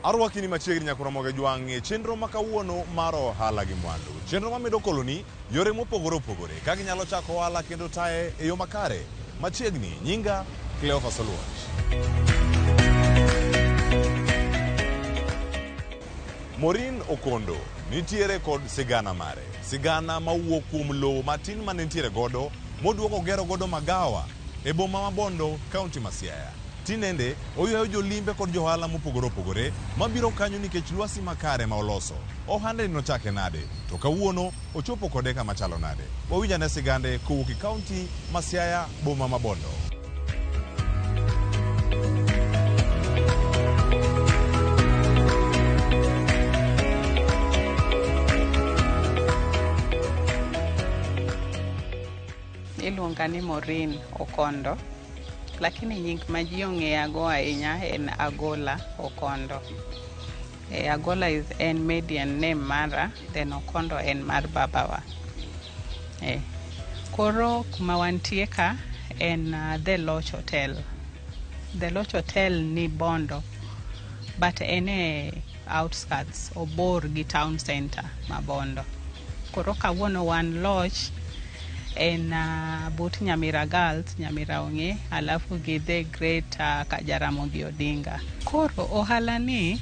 Arwaki ni machiegni nyaka Ramogi Jwang' e chenro ma kawuono mar ohala gi mwandu. Chenro mamedo koloni yore mopogore opogore ka ginyalo chako ohala kendo taye e yo makare. Machiegni, nyinga Cleophas Oluoch. Maureen Okondo nitiere kod sigana mare. Sigana mawuok kuom lowo matin mane nitiere godo moduogo gero godo magawa e boma ma Bondo, kaunti ma Siaya. Tinende oywayo jolimbe kod johala mopogore opogore mabiro kanyo nikech lwasi makare ma oloso. Ohande ni nochake nade? To kawuono ochopo kode kama chalo nade? Wawinj ane sigande kowuok e kaunti ma Siaya, boma ma Bondo. Iluonga ni Maureen Okondo, lakini nying ma ji ong'eyago ahinya en Agola Okondo. E, Agola is en maiden name mara, then Okondo en mar babawa. E, koro kuma wantie ka en The Loch Hotel. The Loch Hotel ni Bondo, but en e outskirts, obor gi town center ma Bondo. Koro kawuono wan Loch en but Nyamira Girls, Nyamira ong'e, alafu gi the great Jaramogi Odinga. Koro ohala ni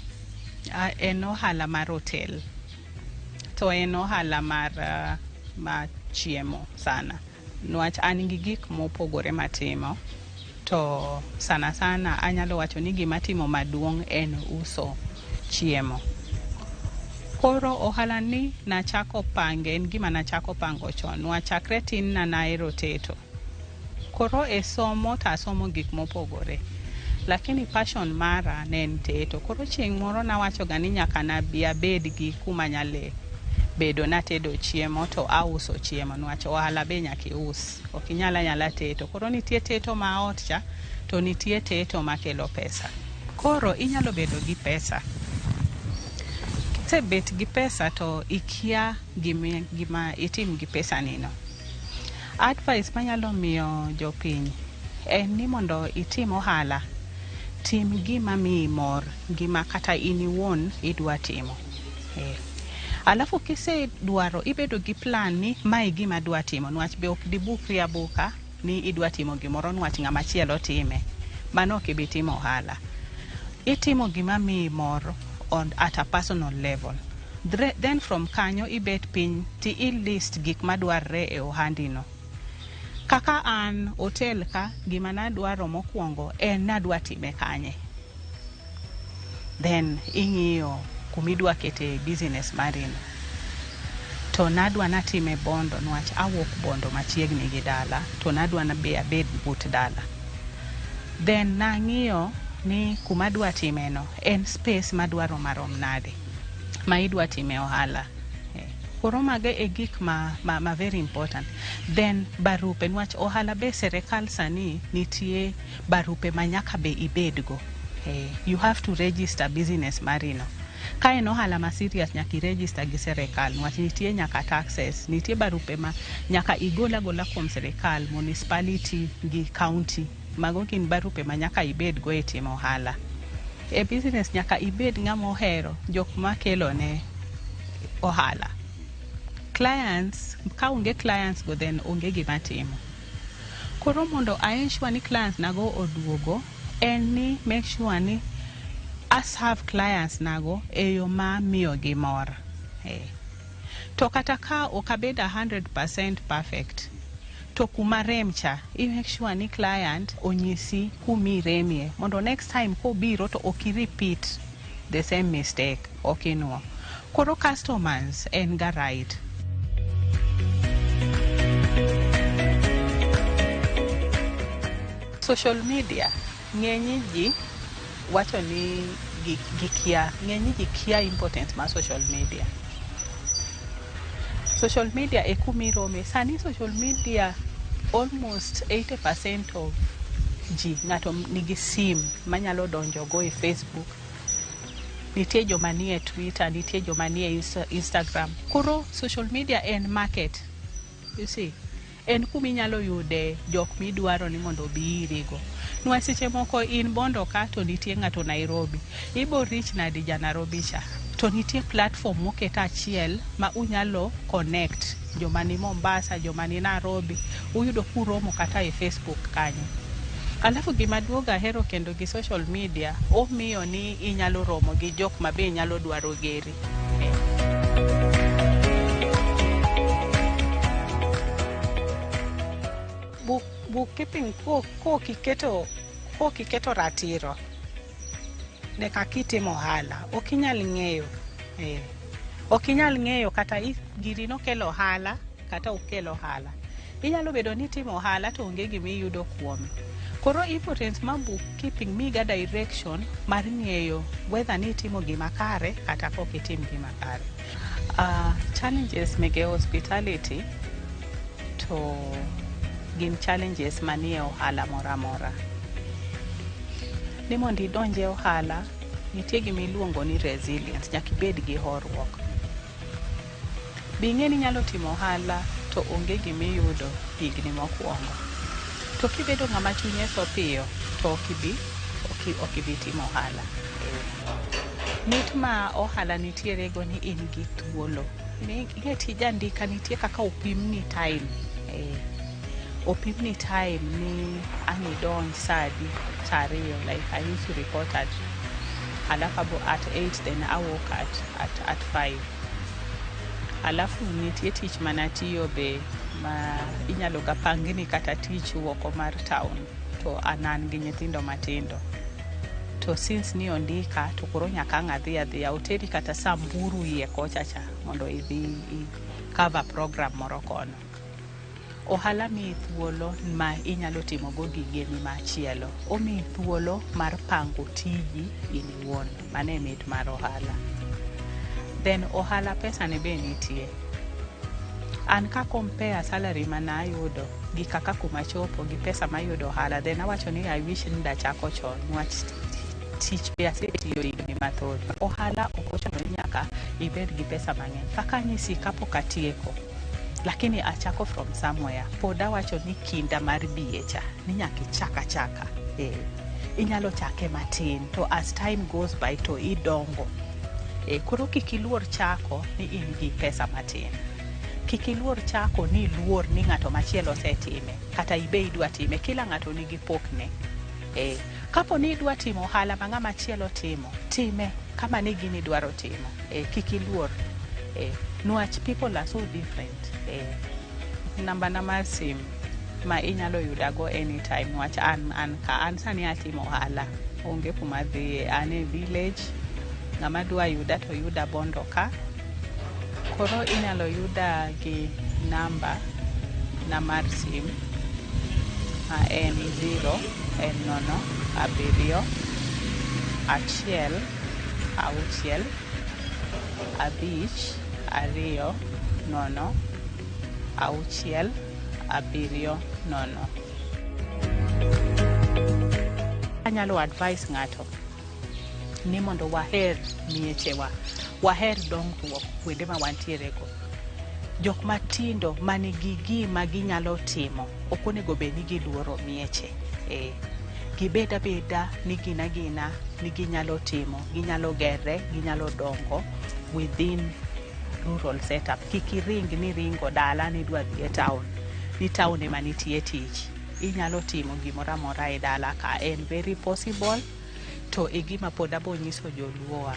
en ohala mar hotel. To en ohala mar mar chiemo sana. Nwach an gi gik mopogore matimo to sana sana anyalo wacho ni gima timo maduong' en uso chiemo. Koro ohala ni nachako pange en gima nachako pango chon nwach chakre tin na nahero teto. Koro e somo to asomo gik mopogore. Lakini passion mara ne en teto. Koro chieng' moro nawacho ga ni nyaka nabi abed gi kuma anyale bedo natedo chiemo to auso chiemo niwach ohala be nyaka ius. Ok inyal anyala teto. Koro nitie teto ma ot cha to nitie teto makelo pesa. Koro inyalo bedo gi pesa. Kisebet gi pesa to ikia gima itim gi pesa ni no. Advice manyalo miyo jopiny en ni mondo itim ohala, tim gima miyi mor, gima kata in iwuon idwa timo. Eh. Alafu kisedwaro ibedo gi plan ni mae e gima adwa timo niwach be ok dibukri abuka ni idwa timo gimoro niwach ng'ama chielo time. Mano ok ibi timo ohala. Itimo gima miyi mor on at a personal level. Then from kanyo ibet piny ti i list gik madwarre e ohandi no. Kaka an hotel ka gima nadwaro mokwongo en nadwa time kanye. Then ing'iyo kumidwa kete business mari no. To nadwa natime Bondo niwach awuok Bondo machiegni gi dala to nadwa be abed but dala. Then nang'iyo ni kuma adwa time no en space madwaro marom nade ma idwa time ohala. Koro mago e gik ma very important. Then barupe niwach ohala be sirikal sani nitie barupe ma nyaka be ibedgo. You have to register business mari no. Ka en ohala ma serious nyaka i register gi sirikal niwach nitie nyaka taxes, nitie barupe ma nyaka igol agola kuom sirikal, municipality gi county. Mago gin barupe ma nyaka ibedgo e timo ohala. E business nyaka ibed ng'ama ohero jok makelone ohala. Clients, ka onge clients go then onge gima timo. Koro mondo a ensure ni clients nago oduogo, en ni make sure ni a serve clients nago e yo ma miyo gi mor. Eh. To kata ka ok abedo 100% perfect, to kuma rem cha, i make sure ni client onyisi kumiremie mondo next time kobiro to ok i repeat the same mistake, ok inuo. Koro customers en ga right. Social media, ng'eny ji wacho ni gikia, ng'eny ji kia importance mar social media. Social media e kumirome. Sani social media almost 80% of ji ng'ato nigi sim manyalo donjo go e Facebook. Nitie joma nie Twitter, nitie joma nie Instagram. Koro social media en market. You see, En kuma inyalo yude jok midwaro ni mondo obi irigo. Niwach seche moko in Bondo ka to nitie ng'ato Nairobi. Ibo reach nadi ja Nairobi cha? To nitie platform moket achiel ma unyalo connect joma ni Mombasa, joma ni Nairobi, uyudo kuromo kata e Facebook kanyo. Alafu gima duogo ahero kendo gi social media, omiyo ni inyalo romo gi jok ma be nyalo dwaro geri. Bookkeeping kokiketo ratiro ne kaka itimo ohala, ok inyal ng'eyo. Ok inyal ng'eyo kata giri nokelo ohala kata ok kel ohala. Inyalo bedo ni itimo ohala to onge gima iyudo kuome. Koro importance mar bookkeeping miga direction mar ng'eyo whether ni itimo gima kare kata ok itim gima kare. Challenges mege hospitality to gin challenges manie ohala moro amora. Ni mondo idonj e ohala, nitie gima iluongo ni resilience, nyaka ibed gi horuok. Be ing'e ni inyalo timo ohala to onge gima iyudo higni mokwongo. To kibedo ng'ama chunye tho piyo, to ok ibi timo ohala. Mit ma ohala nitiere go ni in gi thuolo. Ing'e tij andika nitie kaka opimni time. Opimni time ni ang' idonj sa adi, sa ariyo, like I used to report at alafu at 8 then awuok at 5. Alafu nitie tich manatiyo be ma inyalo ga pangni kata tich oko mar town to an an gi nyithindo matindo. To since ni ondika to koro nyaka ang' adhi adhiya oteri kata Samburu iye kocha cha mondo idhi i cover program moro kono. Ohala miyi thuolo ma inyalo timo go gigeni machielo. Omiyi thuolo mar pango tiji in iwuon. Mano e mit mar ohala. Then ohala pesa ne be nitie. An ka compare salary mana ayudo gi kaka kuma chopo gi pesa mayudo ohala, then awacho ni I wish ni dachako chon niwach tich be asetiyo higni mathoth. Ohala ok ochuno ni nyaka ibed gi pesa mang'eny. Kaka anyisi kapok atieko, lakini achako from somewhere. Pod awacho ni kinda mar biye cha, ni nyaka ichak achaka. Inyalo chake matin, to as time goes by to idongo. Koro kik iluor chako ni in gi pesa matin. Kik iluor chako ni iluor ni ng'ato machielo osetime, kata ibe idwa time. Kila ng'ato nigi pokne. Kapo ni idwa timo ohala ma ng'ama chielo timo, time kama ni gini idwaro timo. Kik iluor. Niwach people are so different. Namba na mar sim ma inyalo yudago anytime niwach an ka an sani atimo ohala. Onge kuma adhiye, an e village. Ng'ama dwa yuda to yuda Bondo ka. Koro inyalo yuda gi namba na mar sim ma en 0 en 0 7 1 6 5 2 0 6 7 0. Anyalo advise ng'ato ni mondo waher miechewa, waher dongruok kuonde ma wantiere go. Jok matindo manigi gima ginyalo timo ok onego bed ni giluoro mieche. Gibed abeda ni gin agina ni ginyalo timo, ginyalo gerre, ginyalo dongo within rural setup. Kik iring ni ringo dala ni idwa dhi e town, ni town ema nitie tich. Inyalo timo gimoro amora e dala ka, en very possible. To e gima pod abo nyiso joluowa.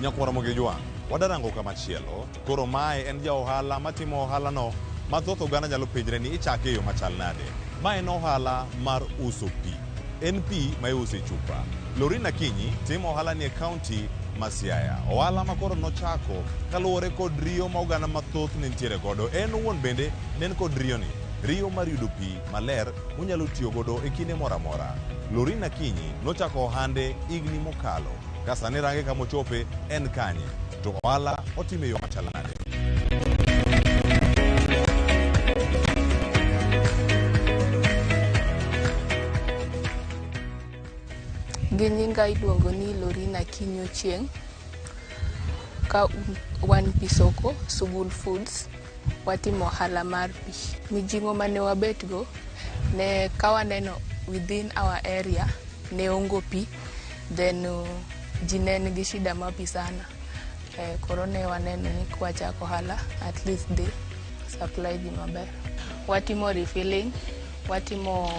Nyakwar Ramogi Ojwang', wadarango kamachielo. Koro mae en ja ohala matimo ohalano ma thoth oganda nyalo penjre ni ichake e yo machal nade. Ma en ohala mar uso pi. En pi ma iuso e chupa. Lorina Akinyi timo ohala ni e kaunti ma Siaya. Ohala ma koro nochako kaluwore kod riyo ma oganda mathoth ne nitiere godo. En owuon bende ne en kod riyo ni. Riyo mar yudo pi maler monyalo tiyo godo e kinde moro amora. Lorina Akinyi nochako ohande higni mokalo. Ka sani range kama ochope en kanye? To ohala otime e yo machal nade? Gi nyinga iluongo ni Lorina Akinyi Ochieng'. Ka wan Pisoko, Sugul Foods, watimo ohala mar pi. Mijing'o mane wabetgo ne ka waneno within our area ne onge pi, then ji ne nigi shida mar pi sana. Koro ne waneno ni kwachako ohala at least dhi supply ji maber. Watimo refilling, watimo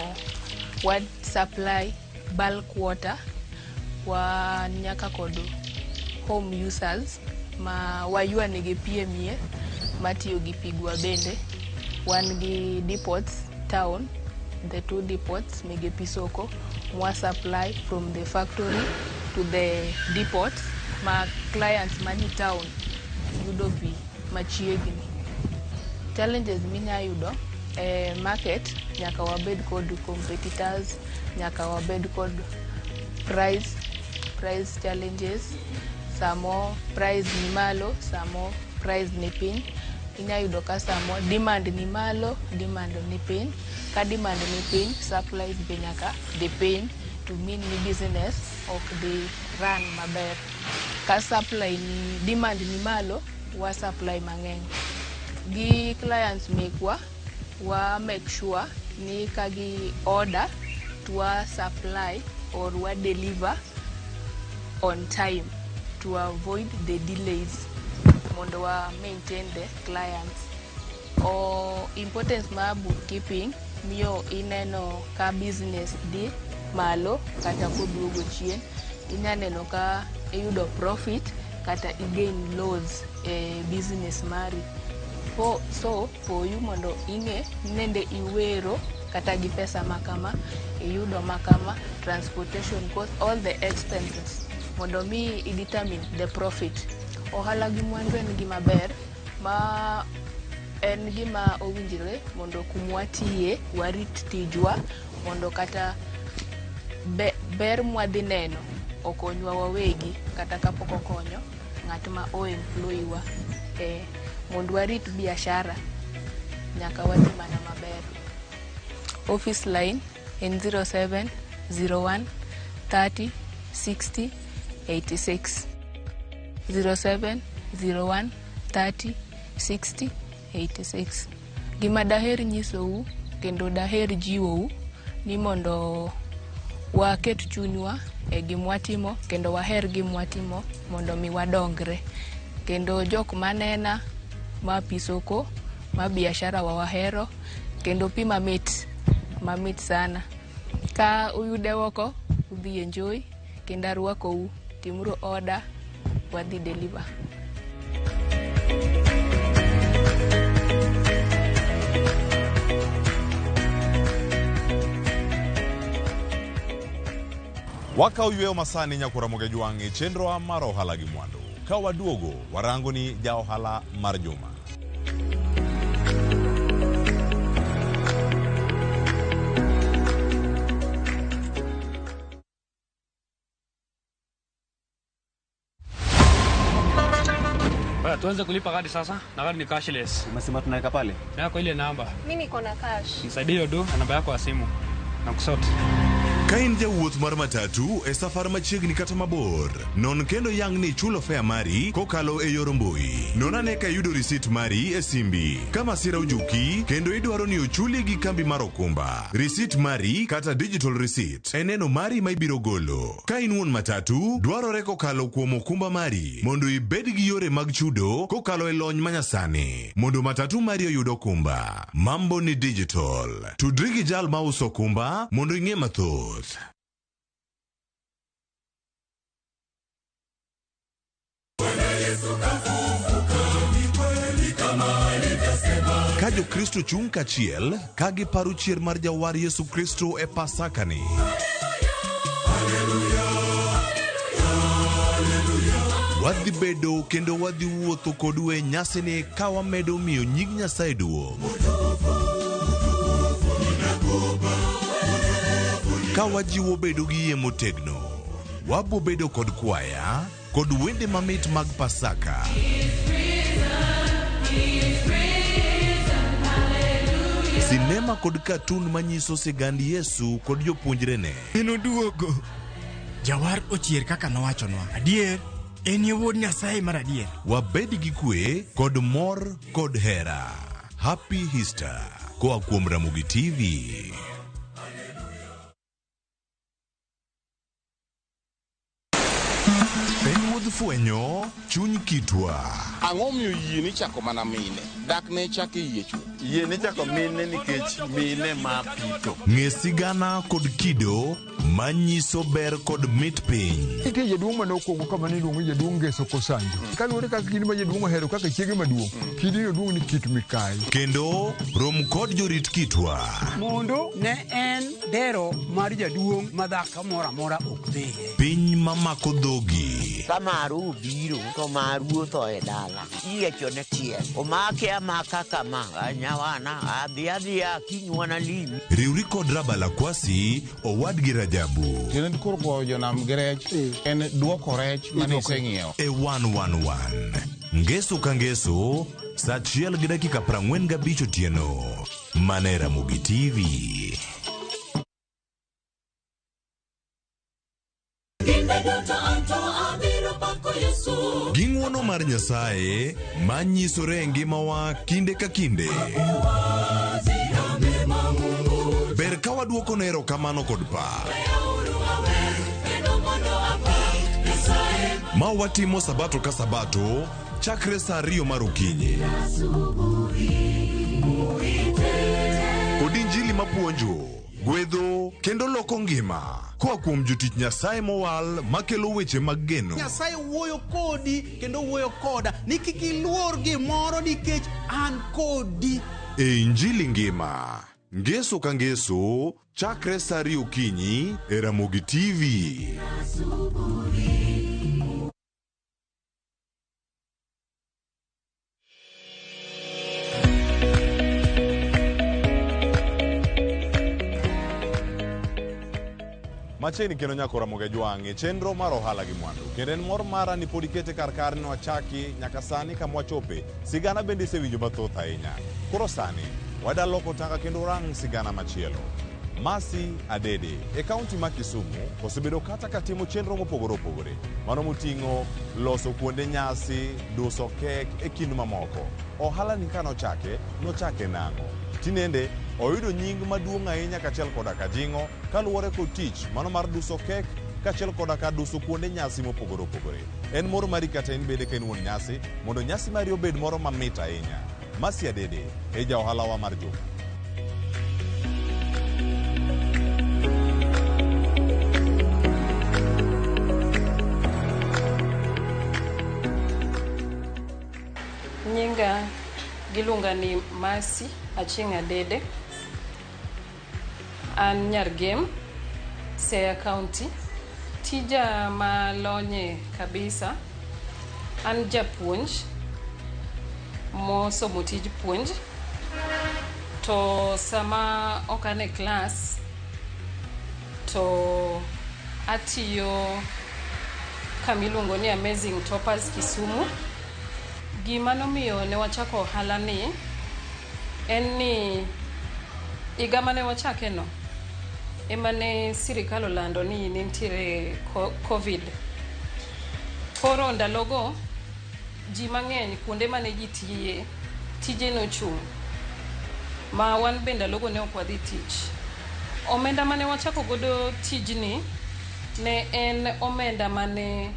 wa supply bulk water, wan nyaka kod home users ma waywa negi pi e mier matiyo gi pigwa bende. Wan gi depots town, the two depots mege Pisoko mwa supply from the factory to the depots ma clients mani town yudo pi machiegni. Challenges minya yudo e market, nyaka wabed kod competitors, nyaka wabed kod price challenges. Samo price ni malo, samo price ni piny. Inya yudo ka samo demand ni malo, demand ni piny. Ka demand ni piny, supplies be nyaka dhi piny to mean ni business ok dhi run maber. Ka supply ni demand ni malo, wa supply mang'eny. Gi clients mekwa, wa make sure ni ka gi order to wa supply or wa deliver on time to avoid the delays mondo wa maintain the clients. O importance mar bookkeeping miyo ineno ka business dhi malo kata koduogo chien. Inya neno ka iyudo profit kata i gain loss e business mari. So for you mondo ing'e nende iwero kata gi pesa makama, iyudo makama, transportation cost, all the expenses mondo mi i determine the profit. Ohala gi mwandu en gima ber ma en gima owinjore mondo kumwatiye warit tijwa mondo kata ber mwadhi neno okonywa wawegi kata kapok okonyo ng'at ma o employ wa. Mondo warit biashara nyaka wadhi mana maber. Office line en 07 01 30 60 86. 07 01 30 60 86. Gima daher nyisou kendo daher jiwou ni mondo waket chunywa e gimwatimo kendo waher gimwatimo mondo mi wadongre. Kendo jok manena ma Pisoko ma biashara wa wahero kendo pi mamit, mamit sana. Ka uyude oko udhi enjoy kendo arwakou, timuru order, wadhi deliver. Wakawo yweyo masani nyakora Ramogi Jwang' e chenrowa mar ohala gi mwandu. Ka waduogo, warango ni ja ohala mar juma. Baya, tuanze kulipa kadi sasa na kadi ni cashless. Umesema tunaweka pale? Yako ile namba. Mimi niko na cash. Nisaidie hiyo do na namba yako ya simu. Na kusort. Ka in jawuoth mar matatu e safar machiegni kata mabor, non kendo yang ni ichulo fare mari kokalo e yor mbui. Non ane ka iyudo risit mari e simbi. Ka masira ojuki kendo idwaro ni ochuli gi kambi mar okumba, risit mari kata digital receipt e neno mari ma ibiro golo. Ka in wuon matatu, dwarore kokalo kuom okumba mari mondo ibed gi yore mag chudo kokalo e lony manyasani mondo matatu mari oyud okumba. Mambo ni digital. Tudri gi jal mauso okumba mondo ing'e mathoth. Ka Jokristo chung' kachiel ka giparo chier mar jawar Yesu Kristo e Pasakani. Wadhi bedo kendo wadhi wuotho kodu e nyasini ka wamedo miyo nying Nyasaye duong'. Ka wajiwo bedo gi yie motegno, wabo bedo kod kwaya kod wende mamit mag Pasaka. Sinema kod katun manyiso sigand Yesu kod jopuonjrene. Enoduogo. Jawar ochier kaka nowachonwa. Adier, en e wuod Nyasaye mar adier. Wabed gi kwe kod mor kod hera. Happy Easter koa kuom Ramogi TV. En wuodh fwenyo chuny kitwa. Ang'o miyo yie ni chako mana mine? Dak ne chak e yie chwo. Yie ni chako mine nikech mine ma pito. Ng'e sigana kod kido manyiso ber kod mit piny. Nitie jaduong' mane okwongo kama ne iluongo ni jaduong' Ngeso Kosanjo. Kaluwore kaka kidi ma jaduong' ohero kaka chiege maduong', kidino duong' ni Kit Mikayi. Kendo rom kod jorit kitwa. Mondo ne en dero mar jaduong' ma dhako moro amora ok dhiye. Piny mamako dhogi. Ka maru obiro to maru otho e dala. Iyiechone tiel. Omake amaka kama. Nyawana adhi adhiya kiny wanalimi. Riwri kod Rabala Kwasi owadgi Rajabu. Tiende koro goyo jonam gi rech en duoko rech mane iseng'iewo. E 111. Ngeso ka ngeso, saa 1:45 otieno. Mana e Ramogi TV. Gi ng'wono mar Nyasaye manyisore e ngimawa kinde ka kinde. Ber ka waduoko ne erokamano kod pak. Ma watimo sabato ka sabato chakre saa 2 mar okinyi. Kod injili mapuonjo, gwedho kendo loko ngima koa kuom jotich Nyasaye mowal makelo weche mag geno. Nyasaye wuoyo kodi kendo wuoyo koda ni kik iluor gimoro nikech an kodi. E injili ngima, ngeso ka ngeso chakre saa 2 okinyi e Ramogi TV. Machiegni kendo nyaka Ramogi Ajwang' e chenro mar ohala gi mwandu. Kendo en mor mara ni pod ikete kar kar ni wachaki nyaka sani kama wachope. Sigana bende isewinjo mathoth ahinya. Koro sani wada loko tanga kendo rang sigana machielo. Mercy Adede e kaunti ma Kisumu osebedo kata ka timo chenro mopogore opogore. Mano moting'o loso kuonde nyasi, duso kek e kind mamoko. Ohala ni kanochake, nochake nang'o? Tinende oyudo nying maduong' ahinya kaachiel koda ka jing'o kaluwore kod tich mano mar duso kek kaachiel koda ka duso kuonde nyasi mopogore opogore. En mor mari kata in bende ka in wuon nyasi mondo nyasi mari obed moro mamit ahinya. Mercy Adede e ja ohalawa mar juma. Nyinga giluonga ni Mercy Achieng' Adede. An nyar Gem, Siaya County. Tija malonye kabisa, an japuonj mosomo tij puonj. To sama ok an e klas, to atiyo kamiluongo ni Amazing Toppers Kisumu. Gima nomiyo ne wachako ohala ni en ni higa mane wachake no ema ne sirikal olando ni nitiere COVID. Koro ndalogo ji mang'eny kuonde mane ji tiye tije nochung' ma wan be ndalogo ne ok wadhi tich. Omenda mane wachako godo tijni ne en omenda mane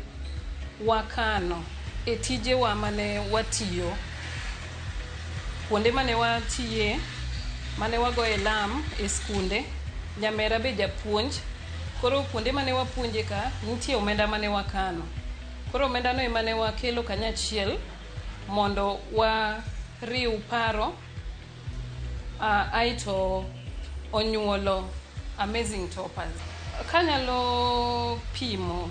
wakano e tijewa mane watiyo kuonde mane watiye mane wagoye lam e skunde. Nyamera be japuonj, koro kuonde mane wapuonje ka nitie omenda mane wakano. Koro omenda no ema ne wakelo kanyachiel mondo wariw paro aeto onyuolo Amazing Toppers. Kanyalo pimo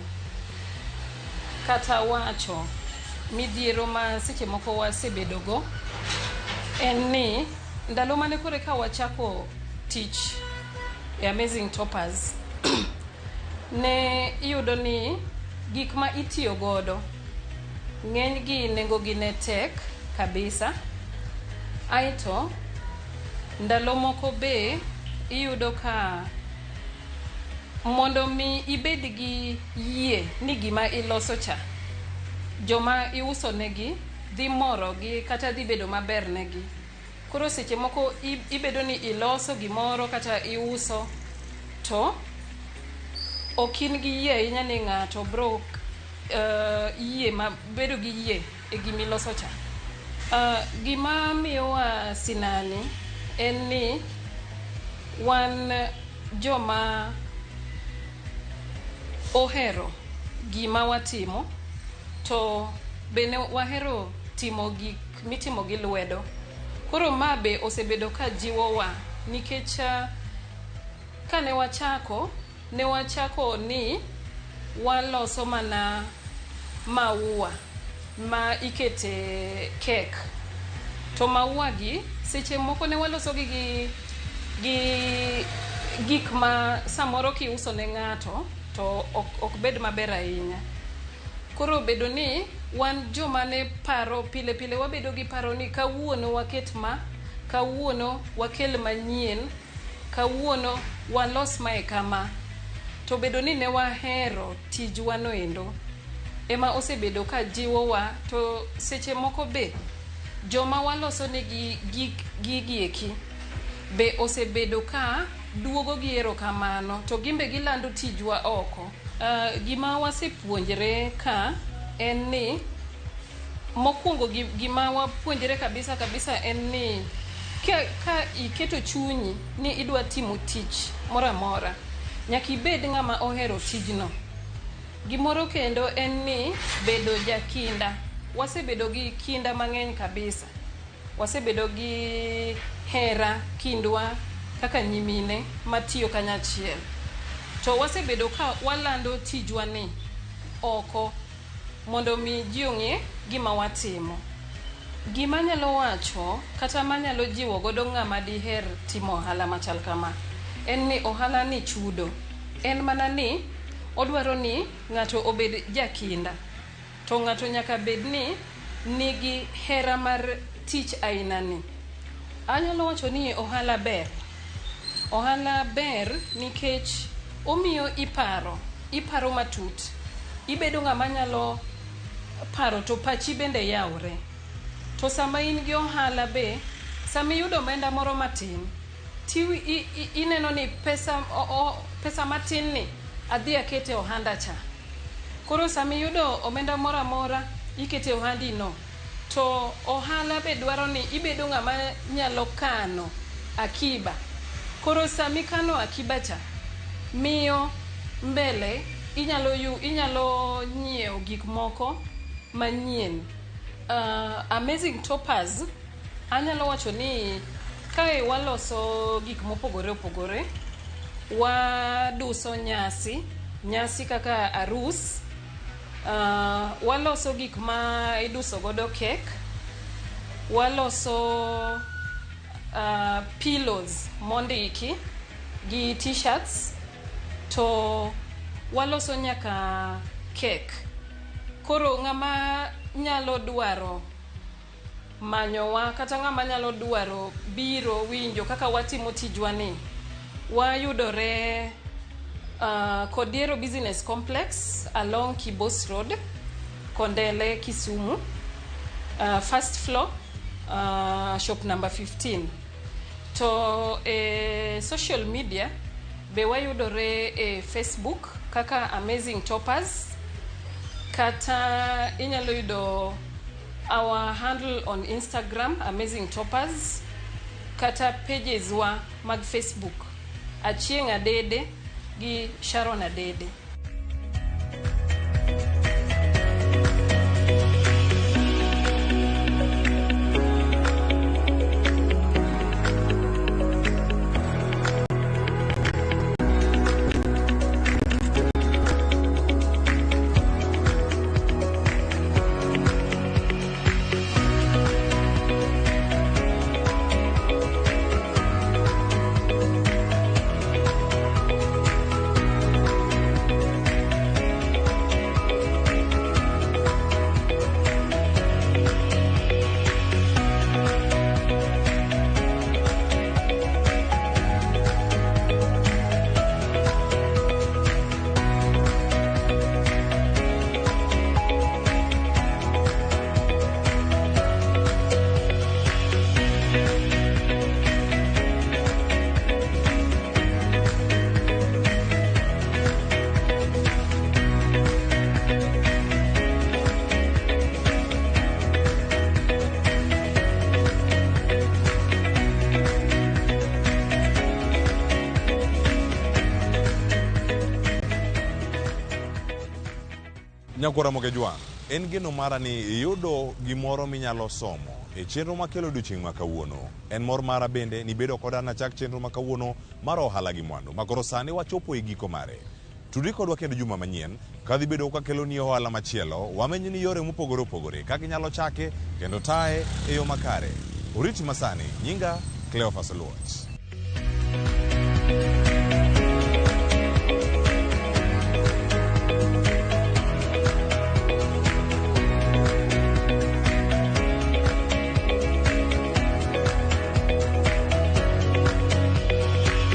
kata wacho midhiero ma seche moko wasebedogo en ni ndalo mane koro ka wachako tich e Amazing Toppers ne iyudo ni gik ma itiyo godo ng'eny gi nengo gi ne tek kabisa. Aeto ndalo moko be iyudo ka Mondo mi ibed gi yie ni gima iloso cha, joma iuso negi dhi morogi kata dhi bedo maber negi. Koro seche moko ibedo ni iloso gimoro kata iuso to ok in gi yie ahinya ni ng'ato bro yie ma bedo gi yie e gimiloso cha. Gima miyowa sinani en ni wan joma ohero gima watimo to bende wahero timo gik mitimo gi lwedo. Koro ma be osebedo ka jiwowa nikech kane wachako, ne wachako ni waloso mana maua ma ikete kek. To maua gi seche moko ne waloso gi gi gik ma samoro kiuso ne ng'ato to ok bed maber ahinya. Koro bedo ni wan joma ne paro pile pile wabedo gi paro ni kawuono waket ma, kawuono wakel manyien, kawuono walos mae kama. To bedo ni ne wahero tijwa noendo ema osebedo ka jiwowa. To seche moko be joma waloso negi gigi eki be osebedo ka duogo gi erokamano to gimbe gilando tijwa oko. Gima wasepuonjre ka en ni mokwongo gima wapuonjre kabisa kabisa en ni ka iketo chunyi ni idwa timo tich moro amora, nyaka ibed ng'ama ohero tijno. Gimoro kendo en ni bedo jakinda. Wasebedo gi kinda mang'eny kabisa. Wasebedo gi hera kindwa kaka nyimine matiyo kanyachiel. To wasebedo ka walando tijwa ni oko mondo mi ji ong'e gima watimo. Gima anyalo wacho kata manyalo jiwo godo ng'ama diher timo ohala machal kama en ni ohala ni chudo. En mana ni odwaro ni ng'ato obed jakinda. To ng'ato nyaka bed ni nigi hera mar tich aina ni. Anyalo wacho ni ohala ber. Ohala ber nikech omiyo iparo, iparo matut. Ibedo ng'ama nyalo paro to pachi bende yawre. To sama in gi ohala be, sama iyudo omenda moro matin, ti ineno ni pesa, pesa matin ni adhi akete ohanda cha. Koro sama iyudo omenda moro amora ikete ohandi no. To ohala be dwaro ni ibedo ng'ama nyalo kano akiba. Koro sama ikano akiba cha, miyo mbele inyalo nyiewo gik moko manyien. Amazing Toppers, anyalo wacho ni kae waloso gik mopogore opogore. Waduso nyasi, nyasi kaka arus. Waloso gik ma iduso godo kek. Waloso pillows mondiki gi t-shirts. To waloso nyaka kek. Koro ng'ama nyalo dwaro manyowa kata ng'ama nyalo dwaro biro winjo kaka watimo tijwa ni, wayudore Kodiero Business Complex along Kibos Road, Kondele, Kisumu, first floor, shop number 15. To e social media be wayudore e Facebook kaka Amazing Toppers, kata inyalo yudo our handle on Instagram, Amazing Toppers, kata pages wa mag Facebook, Achieng' Adede gi Sharon Adede. Nyakwar Ramogi Ajwang', en geno mara ni iyudo gimoro minyalo somo e chenro makelo odiochieng' ma kawuono. En mor mara bende ni bedo koda nachak chenro ma kawuono mar ohala gi mwandu ma koro sani wachopo e giko mare. Tudri kodwa kendo juma manyien kadhi bedo kakeloni ohala machielo, wamenyni yore mopogore opogore kaka inyalo chake kendo taye e yo makare. Oriti masani, nyinga Cleophas Oluoch.